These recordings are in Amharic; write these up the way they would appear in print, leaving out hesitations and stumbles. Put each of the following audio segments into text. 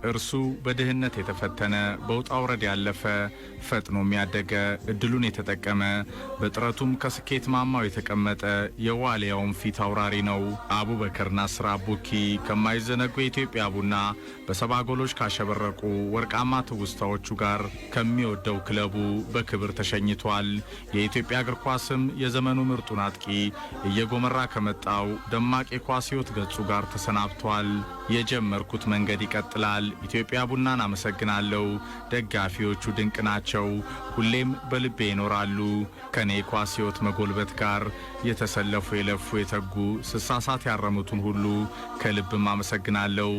እርሱ በድህነት የተፈተነ፣ በውጣ ውረድ ያለፈ፣ ፈጥኖም ያደገ፣ እድሉን የተጠቀመ፣ በጥረቱም ከስኬት ማማው የተቀመጠ የዋልያውም ፊት አውራሪ ነው። አቡበከር ናስር አቡኪ ከማይዘነጉ የኢትዮጵያ ቡና በ70 ጎሎች ካሸበረቁ ወርቃማ ትውስታዎቹ ጋር ከሚወደው ክለቡ በክብር ተሸኝቷል። የኢትዮጵያ እግር ኳስም የዘመኑ ምርጡን አጥቂ እየጎመራ ከመጣው ደማቅ የኳስ ሕይወት ገጹ ጋር ተሰናብቷል። የጀመርኩት መንገድ ይቀጥላል። ኢትዮጵያ ቡናን አመሰግናለሁ። ደጋፊዎቹ ድንቅ ናቸው። ሁሌም በልቤ ይኖራሉ። ከኔ የኳስ ሕይወት መጎልበት ጋር የተሰለፉ፣ የለፉ፣ የተጉ፣ ስሳሳት ያረሙትን ሁሉ ከልብም አመሰግናለሁ።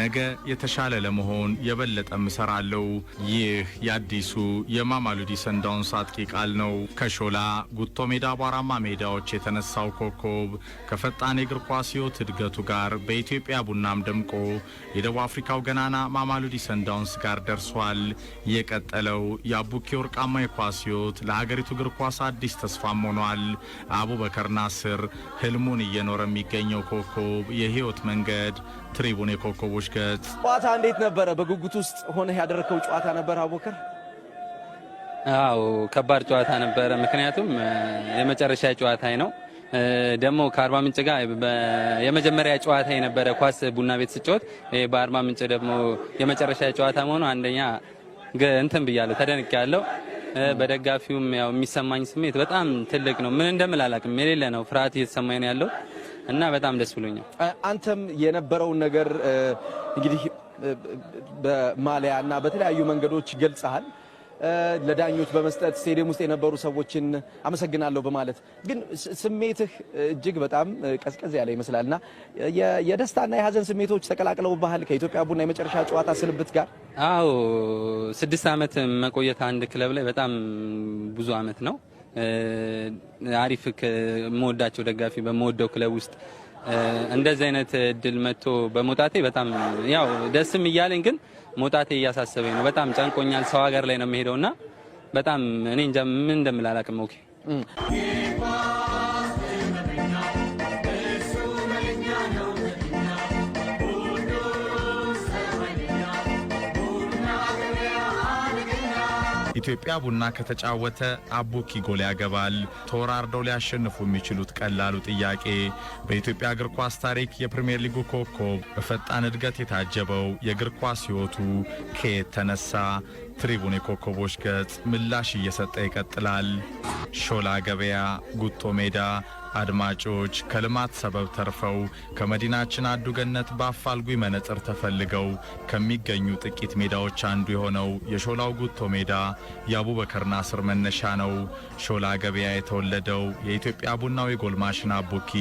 ነገ የተሻለ ለመሆን የበለጠም እሰራለሁ። ይህ የአዲሱ የማማሉዲ ሰንዳውንስ አጥቂ ቃል ነው። ከሾላ ጉቶ ሜዳ አቧራማ ሜዳዎች የተነሳው ኮከብ ከፈጣን የእግር ኳስ ሕይወት እድገቱ ጋር በኢትዮጵያ ቡናም ደምቆ የደቡብ አፍሪካው ገናና ማማሉዲ ሰንዳውንስ ጋር ደርሷል። የቀጠለው የአቡኪ ወርቃማ የኳስ ሕይወት ለሀገሪቱ እግር ኳስ አዲስ ተስፋም ሆኗል። አቡበከር ናስር ህልሙን እየኖረ የሚገኘው ኮከብ የህይወት መንገድ፣ ትሪቡን የኮከቦች ገጽ። ጨዋታ እንዴት ነበረ? በጉጉት ውስጥ ሆነህ ያደረግከው ጨዋታ ነበር አቡበከር? አዎ፣ ከባድ ጨዋታ ነበረ። ምክንያቱም የመጨረሻ ጨዋታ ነው። ደግሞ ከአርባ ምንጭ ጋር የመጀመሪያ ጨዋታ የነበረ ኳስ ቡና ቤት ስጫወት በአርባ ምንጭ ደግሞ የመጨረሻ ጨዋታ መሆኑ አንደኛ እንትን ብያለሁ፣ ተደንቄያለሁ። በደጋፊውም ያው የሚሰማኝ ስሜት በጣም ትልቅ ነው። ምን እንደምል አላውቅም። የሌለ ነው፣ ፍርሃት እየተሰማኝ ነው ያለው እና በጣም ደስ ብሎኛል። አንተም የነበረውን ነገር እንግዲህ በማሊያ እና በተለያዩ መንገዶች ገልጸሃል። ለዳኞች በመስጠት፣ ስቴዲየም ውስጥ የነበሩ ሰዎችን አመሰግናለሁ በማለት፣ ግን ስሜትህ እጅግ በጣም ቀዝቀዝ ያለ ይመስላል እና የደስታና የሀዘን ስሜቶች ተቀላቅለውብሃል ከኢትዮጵያ ቡና የመጨረሻ ጨዋታ ስንብት ጋር? አዎ፣ 6 ዓመት መቆየት አንድ ክለብ ላይ በጣም ብዙ አመት ነው። አሪፍ የምወዳቸው ደጋፊ በምወደው ክለብ ውስጥ እንደዚህ አይነት እድል መጥቶ በመውጣቴ በጣም ያው ደስም እያለኝ ግን መውጣቴ እያሳሰበኝ ነው። በጣም ጨንቆኛል። ሰው ሀገር ላይ ነው የምሄደውና በጣም እኔ እንጃ ምን እንደምል አላውቅም። Okay። ኢትዮጵያ ቡና ከተጫወተ አቡኪ ጎል ያገባል። ተወራርደው ሊያሸንፉ የሚችሉት ቀላሉ ጥያቄ። በኢትዮጵያ እግር ኳስ ታሪክ የፕሪምየር ሊጉ ኮከብ በፈጣን እድገት የታጀበው የእግር ኳስ ሕይወቱ ከየት ተነሳ? ትሪቡን የኮከቦች ገጽ ምላሽ እየሰጠ ይቀጥላል። ሾላ ገበያ፣ ጉቶ ሜዳ። አድማጮች፣ ከልማት ሰበብ ተርፈው ከመዲናችን አዱገነት በአፋልጉኝ መነጽር ተፈልገው ከሚገኙ ጥቂት ሜዳዎች አንዱ የሆነው የሾላው ጉቶ ሜዳ የአቡበከር ናስር መነሻ ነው። ሾላ ገበያ የተወለደው የኢትዮጵያ ቡናው የጎል ማሽን አቡኪ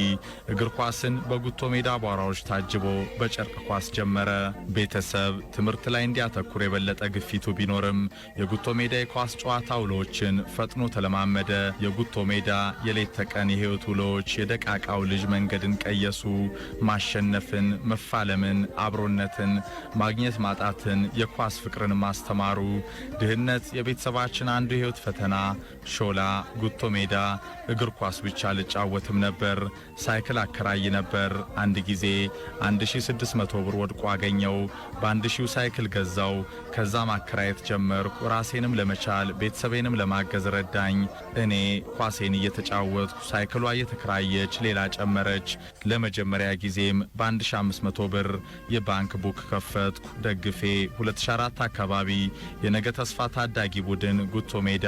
እግር ኳስን በጉቶ ሜዳ አቧራዎች ታጅቦ በጨርቅ ኳስ ጀመረ። ቤተሰብ ትምህርት ላይ እንዲያተኩር የበለጠ ግፊቱ ቢኖርም የጉቶ ሜዳ የኳስ ጨዋታ ውሎችን ፈጥኖ ተለማመደ። የጉቶ ሜዳ የሌት ተቀን የህይወት ውሎች የደቃቃው ልጅ መንገድን ቀየሱ። ማሸነፍን፣ መፋለምን፣ አብሮነትን፣ ማግኘት ማጣትን፣ የኳስ ፍቅርን ማስተማሩ። ድህነት የቤተሰባችን አንዱ የህይወት ፈተና። ሾላ ጉቶ ሜዳ እግር ኳስ ብቻ አልጫወትም ነበር፣ ሳይክል አከራይ ነበር። አንድ ጊዜ 1600 ብር ወድቆ አገኘው። በ1000 ሳይክል ገዛው። ከዛ ማከራየት ጀመርኩ። ራሴንም ለመቻል ቤተሰቤንም ለማገዝ ረዳኝ። እኔ ኳሴን እየተጫወትኩ ሳይክሏ እየተከራየች ሌላ ጨመረች። ለመጀመሪያ ጊዜም በ1500 ብር የባንክ book ከፈትኩ። ደግፌ 2004 አካባቢ የነገ ተስፋ ታዳጊ ቡድን ጉቶ ሜዳ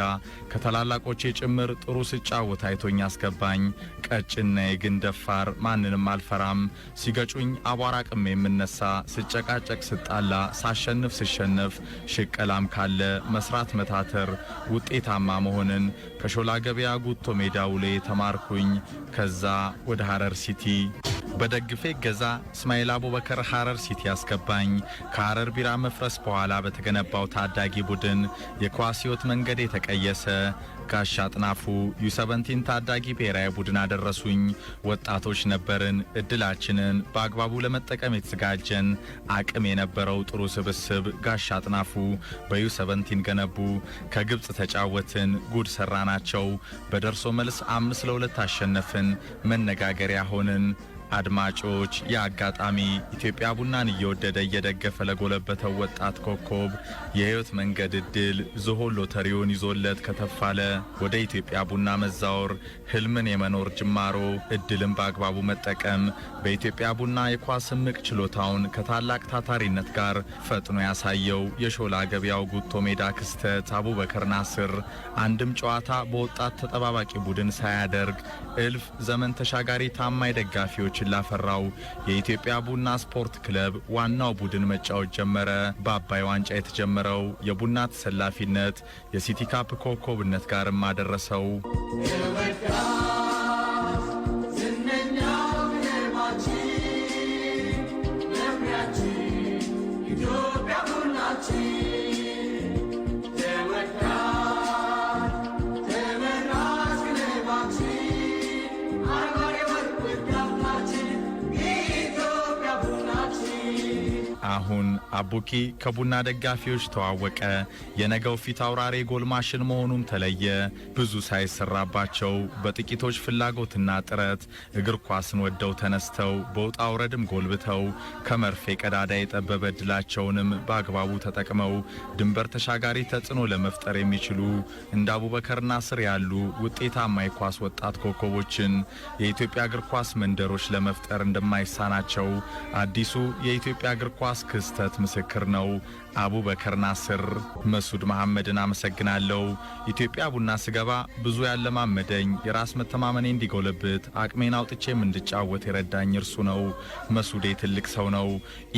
ከታላላቆቼ ጭምር ጥሩ ስጫወት አይቶኝ አስገባኝ። ቀጭን ነኝ ግን ደፋር፣ ማንንም አልፈራም። ሲገጩኝ አቧራ ቅሜ የምነሳ፣ ስጨቃጨቅ፣ ስጣላ፣ ሳሸንፍ፣ ስሸነፍ፣ ሽቀላም ካለ መስራት፣ መታተር፣ ውጤታማ መሆንን ከሾላ ገበያ ጉቶ ሜዳ ውሌ ተማርኩኝ። ከዛ ወደ ሐረር ሲቲ በደግፌ እገዛ እስማኤል አቡበከር ሐረር ሲቲ ያስገባኝ። ከሐረር ቢራ መፍረስ በኋላ በተገነባው ታዳጊ ቡድን የኳስ ሕይወት መንገድ የተቀየሰ። ጋሽ አጥናፉ U17 ታዳጊ ብሔራዊ ቡድን አደረሱኝ። ወጣቶች ነበርን። እድላችንን በአግባቡ ለመጠቀም የተዘጋጀን፣ አቅም የነበረው ጥሩ ስብስብ ጋሽ አጥናፉ በ U17 ገነቡ። ከግብፅ ተጫወትን፣ ጉድ ሰራናቸው። በደርሶ መልስ 5-2 አሸነፍን። መነጋገሪያ ሆንን። አድማጮች፣ የአጋጣሚ ኢትዮጵያ ቡናን እየወደደ እየደገፈ ለጎለበተው ወጣት ኮከብ የህይወት መንገድ እድል ዝሆን ሎተሪውን ይዞለት ከተፋለ ወደ ኢትዮጵያ ቡና መዛወር፣ ህልምን የመኖር ጅማሮ፣ እድልን በአግባቡ መጠቀም፣ በኢትዮጵያ ቡና የኳስ እምቅ ችሎታውን ከታላቅ ታታሪነት ጋር ፈጥኖ ያሳየው የሾላ ገበያው ጉቶ ሜዳ ክስተት አቡበከር ናስር አንድም ጨዋታ በወጣት ተጠባባቂ ቡድን ሳያደርግ እልፍ ዘመን ተሻጋሪ ታማኝ ደጋፊዎችን ላፈራው የኢትዮጵያ ቡና ስፖርት ክለብ ዋናው ቡድን መጫወት ጀመረ። በአባይ ዋንጫ የተጀመረው የቡና ተሰላፊነት የሲቲ ካፕ ኮከብነት ጋርም አደረሰው። ዝነኛው ክለባችን፣ መኩሪያችን ኢትዮጵያ ቡናችን፣ ተወዳጅ ተመራጭ ክለባችን፣ አረንጓዴ ወርቅ ሀብታችን ኢትዮጵያ ቡናችን። አሁን አቡኪ ከቡና ደጋፊዎች ተዋወቀ። የነገው ፊት አውራሪ ጎል ማሽን መሆኑም ተለየ። ብዙ ሳይሰራባቸው በጥቂቶች ፍላጎትና ጥረት እግር ኳስን ወደው ተነስተው በውጣ ውረድም ጎልብተው ከመርፌ ቀዳዳ የጠበበ እድላቸውንም በአግባቡ ተጠቅመው ድንበር ተሻጋሪ ተጽዕኖ ለመፍጠር የሚችሉ እንደ አቡበከር ናስር ያሉ ውጤታማ የኳስ ወጣት ኮከቦችን የኢትዮጵያ እግር ኳስ መንደሮች ለመፍጠር እንደማይሳናቸው አዲሱ የኢትዮጵያ እግር ኳስ ክስተት ምስክር ነው። አቡበከር ናስር። መሱድ መሐመድን አመሰግናለሁ። ኢትዮጵያ ቡና ስገባ ብዙ ያለማመደኝ፣ የራስ መተማመኔ እንዲጎለብት፣ አቅሜን አውጥቼም እንድጫወት የረዳኝ እርሱ ነው። መሱዴ ትልቅ ሰው ነው።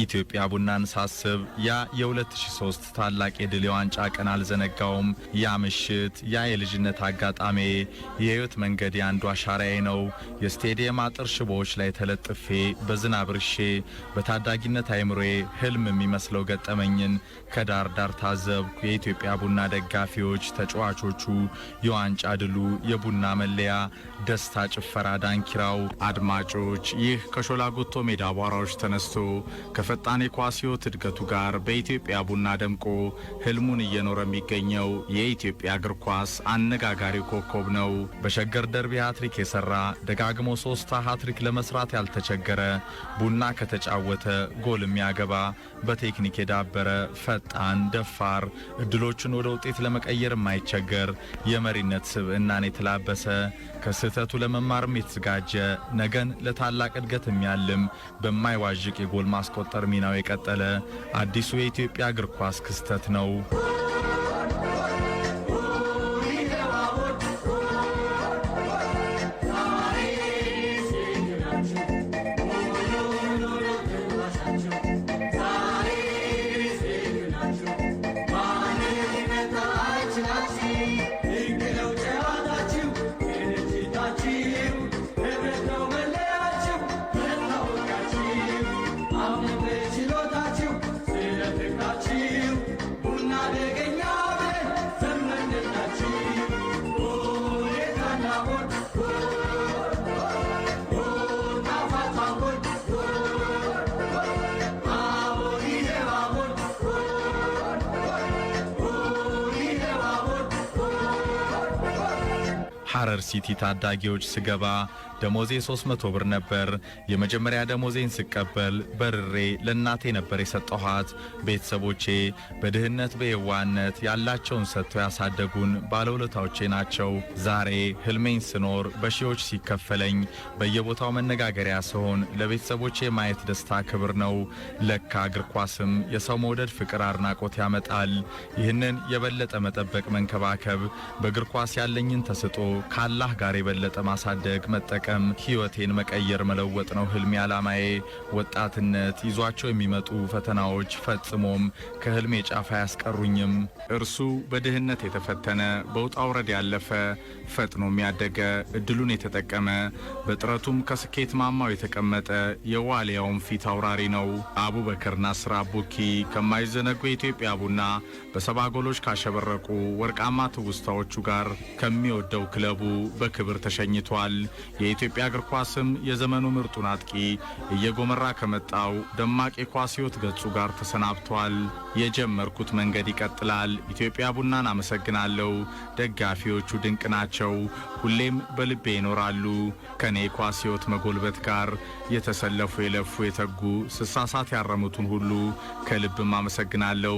ኢትዮጵያ ቡናን ሳስብ ያ የ2003 ታላቅ የድል የዋንጫ ቀን አልዘነጋውም። ያ ምሽት፣ ያ የልጅነት አጋጣሜ የህይወት መንገድ የአንዱ አሻራዬ ነው። የስቴዲየም አጥር ሽቦዎች ላይ ተለጥፌ በዝናብ ርሼ በታዳጊነት አይምሮዬ ህልም የሚመስለው ገጠመኝን ከዳር ዳር ታዘብኩ። የኢትዮጵያ ቡና ደጋፊዎች፣ ተጫዋቾቹ፣ የዋንጫ ድሉ፣ የቡና መለያ፣ ደስታ፣ ጭፈራ፣ ዳንኪራው። አድማጮች፣ ይህ ከሾላ ጉቶ ሜዳ አቧራዎች ተነስቶ ከፈጣን የኳስ ሕይወት እድገቱ ጋር በኢትዮጵያ ቡና ደምቆ ህልሙን እየኖረ የሚገኘው የኢትዮጵያ እግር ኳስ አነጋጋሪ ኮከብ ነው። በሸገር ደርቢ ሃትሪክ የሰራ፣ ደጋግሞ ሶስት ሃትሪክ ለመስራት ያልተቸገረ፣ ቡና ከተጫወተ ጎል የሚያገባ፣ በቴክኒክ የዳበረ፣ ፈጣን፣ ደፋር፣ እድሎችን ወደ ውጤት ለመቀየር የማይቸገር፣ የመሪነት ስብዕናን የተላበሰ፣ ከስህተቱ ለመማርም የተዘጋጀ፣ ነገን ለታላቅ እድገት የሚያልም፣ በማይዋዥቅ የጎል ማስቆጠር ሚናው የቀጠለ አዲሱ የኢትዮጵያ እግር ኳስ ክስተት ነው። ድንቅ ነው ጨዋታችሁ፣ ቅንጅታችሁ፣ ህብረት ነው መለያችሁ፣ መታወቂያችሁ። አምነን በችሎታችሁ፣ ስለ ፍቅራችሁ ቡና አደገኛ ብለን ዘመንላችሁ። የታላቁን ጣፋጯን ጎል አቦል ይዘው አቦል ይዘው አቦል። ሐረር ሲቲ ታዳጊዎች ስገባ ደሞዜ 300 ብር ነበር። የመጀመሪያ ደሞዜን ስቀበል በርሬ ለእናቴ ነበር የሰጠኋት። ቤተሰቦቼ በድህነት በየዋህነት ያላቸውን ሰጥተው ያሳደጉን ባለውለታዎቼ ናቸው። ዛሬ ህልሜን ስኖር፣ በሺዎች ሲከፈለኝ፣ በየቦታው መነጋገሪያ ስሆን ለቤተሰቦቼ ማየት ደስታ ክብር ነው። ለካ እግር ኳስም የሰው መውደድ፣ ፍቅር፣ አድናቆት ያመጣል። ይህንን የበለጠ መጠበቅ፣ መንከባከብ፣ በእግር ኳስ ያለኝን ተሰጥኦ ካላህ ጋር የበለጠ ማሳደግ፣ መጠቀም፣ ህይወቴን መቀየር፣ መለወጥ ነው ህልሜ፣ ዓላማዬ። ወጣትነት ይዟቸው የሚመጡ ፈተናዎች ፈጽሞም ከህልሜ ጫፍ አያስቀሩኝም። እርሱ በድህነት የተፈተነ፣ በውጣ ውረድ ያለፈ፣ ፈጥኖም ያደገ፣ እድሉን የተጠቀመ፣ በጥረቱም ከስኬት ማማው የተቀመጠ የዋልያውም ፊት አውራሪ ነው። አቡበከር ናስር አቡኪ ከማይዘነጉ የኢትዮጵያ ቡና በ70 ጎሎች ካሸበረቁ ወርቃማ ትውስታዎቹ ጋር ከሚወደው ክለቡ በክብር ተሸኝቷል። የኢትዮጵያ እግር ኳስም የዘመኑ ምርጡን አጥቂ እየጎመራ ከመጣው ደማቅ የኳስ ሕይወት ገጹ ጋር ተሰናብቷል። የጀመርኩት መንገድ ይቀጥላል። ኢትዮጵያ ቡናን አመሰግናለሁ። ደጋፊዎቹ ድንቅ ናቸው። ሁሌም በልቤ ይኖራሉ። ከኔ የኳስ ሕይወት መጎልበት ጋር የተሰለፉ፣ የለፉ፣ የተጉ፣ ስሳሳት ያረሙትን ሁሉ ከልብም አመሰግናለሁ።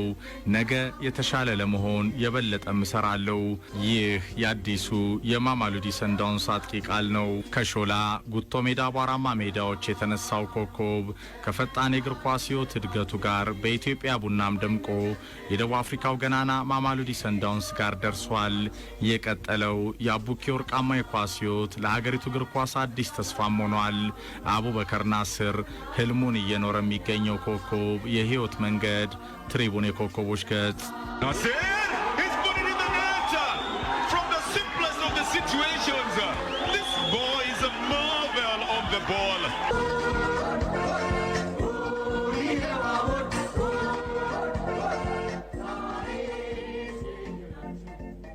ነገ የተሻለ ለመሆን የበለጠም እሰራለሁ። ይህ የአዲሱ የማማሉዲ ሰንዳውንስ አጥቂ ቃል ነው። ከሾላ ጉቶ ሜዳ አቧራማ ሜዳዎች የተነሳው ኮከብ ከፈጣን የእግር ኳስ ሕይወት እድገቱ ጋር በኢትዮጵያ ቡናም ደምቆ የደቡብ አፍሪካው ገናና ማማሉዲ ሰንዳውንስ ጋር ደርሷል። የቀጠለው የአቡኪ ወርቃማ የኳስ ሕይወት ለሀገሪቱ እግር ኳስ አዲስ ተስፋም ሆኗል። አቡበከር ናስር ህልሙን እየኖረ የሚገኘው ኮከብ የህይወት መንገድ ትሪቡን የኮከቦች ገጽ። Nasir, he's put it in the net from the simplest of the situations. This boy is a marvel on the ball.